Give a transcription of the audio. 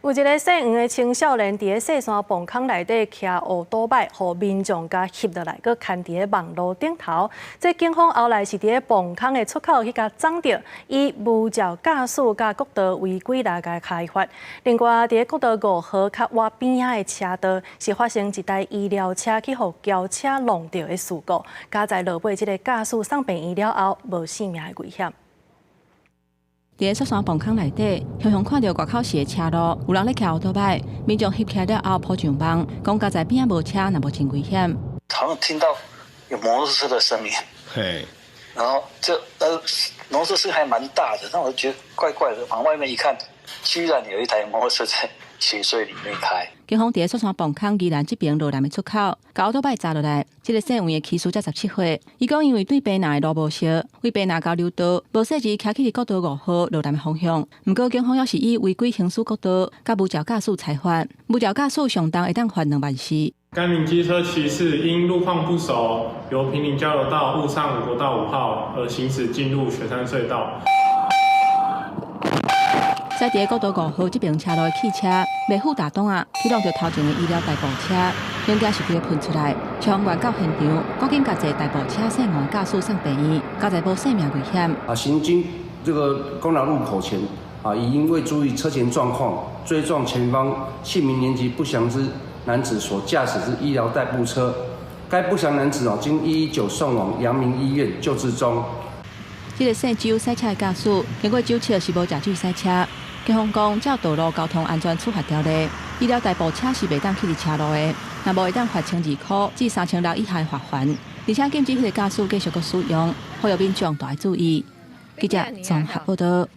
有一个姓黃的青少年，佇咧雪山磅空內底騎烏多擺，予民眾共翕落來，閣刊佇咧網路頂頭。這警方後來是佇咧磅空的出口去共摠著，以無照駕駛佮國道違規來共開罰。另外，佇咧國道5號較倚邊仔的車道，是發生一台醫療車去予轎車挵著的事故，佳哉落尾這个駕駛送病院了後，無性命的危險。佇咧雪山磅空內底，常常看著外口市的車路有人咧騎歐多擺，民眾翕起來了後鋪上網，講佳哉邊仔無車，若無真危險。好像聽到有摩托車的聲音，嘿，然後就摩托車還蠻大的，那我就覺得怪怪的，往外面一看，居然有一台摩托車在雪隧裡面開。警方佇咧雪山磅空宜蘭這爿落南的出口，共歐多擺查落來，這个姓黃的騎士才17歲，伊講因為對白拿的路無熟，為白拿交流道，無細緻騎去國道5號落南的方向。毋過警方猶是以違規行駛國道，佮無照駕駛裁罰，無照駕駛上重會當罰2萬4。該名機車騎士因路況不熟，由坪林交流道誤上國道5號，而行駛進入雪山隧道。駛佇國道5號這爿車路的汽車，袂赴大擋仔，去挵著頭前的醫療代步車，零件是規个噴出來。消防員到現場，趕緊共坐代步車姓黃的駕駛送病院，佳哉無性命危險。啊，行經這個功勞路口前，啊，疑因未注意車前狀況，追撞前方姓名年紀不詳之男子所駕駛之醫療代步車，該不詳男子哦，經119送往陽明醫院救治中。這个姓周駛車的駕駛，經過酒測是無食酒駛車。警方講，照道路交通安全處罰條例，醫療代步車是袂當去佇車路的，若無會當罰1200至3600以下的罰鍰，而且禁止彼个駕駛繼續閣使用，呼籲民眾著愛注意。記者綜合報道。